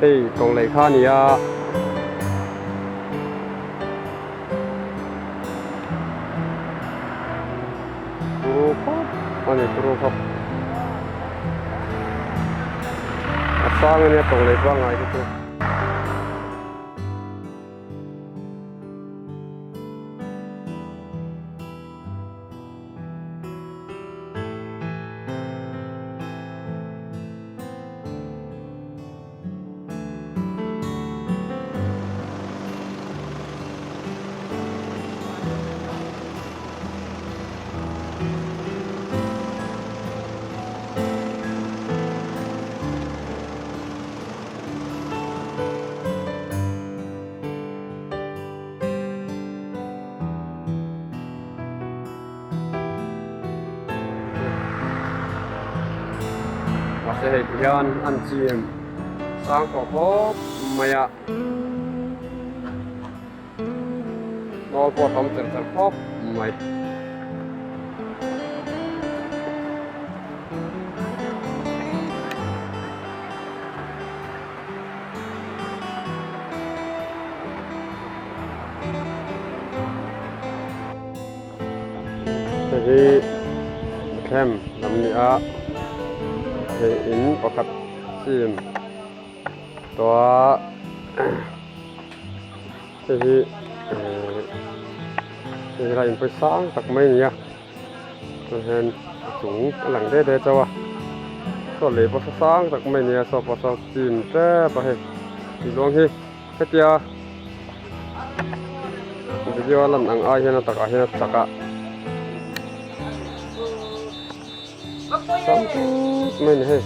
Hei tawng lei kha a ni a. Turu khawp a ni turu khawp. A sang a nia tawng lei pangngai te chu. Mahse hei ti hian an chim sang tawh khawp mai a, hnawl pawh a tam cher cher khawp mai. Hei hi Bethlehem lam ni a, hei in pakhat chim tawh a, hei hi hei hi lai inpui sang tak mai a ni a, chuan hian a chung a lang det det chauh a, saw lei pawh saw sang tak mai a ni a, saw pawh saw chim tep a hei tiluang hi. Hetia video a lan ang ai hian a takah hian a chak a sang tut mai a ni hei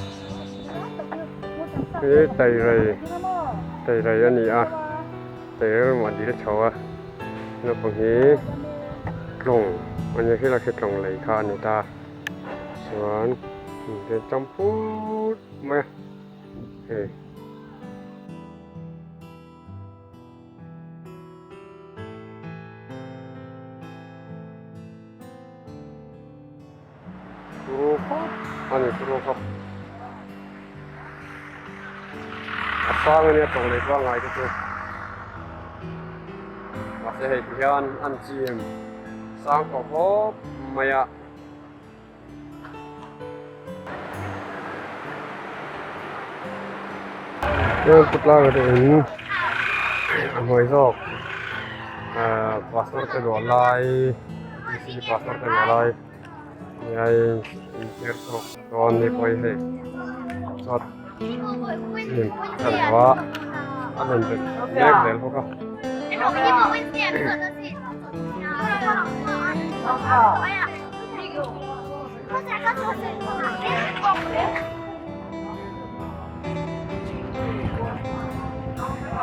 hei teirei teirei a ni a teirei lamah dil chho a naupang hi tlawng a nia khi khi tlawng lei kha a ni ta chuan cham phut mai a hei. Turu khawp a ni turu khawp a sang a nia tawng lei pangngai te chu mahse hei ti hian an chim sang tawh khawp mai a. Heng putlang te in a hnuai zawk ahh pastor te luah lai B C pastor te luah lai nia in tir chhuak dawn ni pawh hi hei chuan hnim a lo a a rawn bet mek zel bawk a.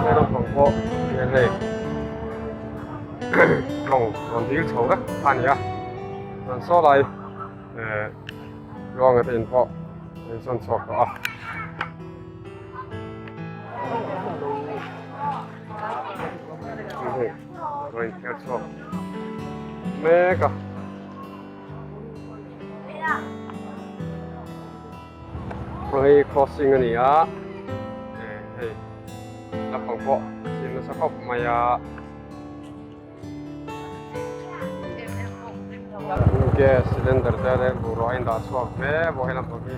He naupang pawh hian hei lawng rawn dil chho vek a ni a chuan saw lai eh luanga te in pawh a insawn chhuak tawh a. Hei rawn inthiar chhuak mek a. Hei crossing a ni a eh hei naupang pawh a chim nasa khawp mai a gas cylinder te leh bungrua a indah chhuak hle bawk he lampang hi.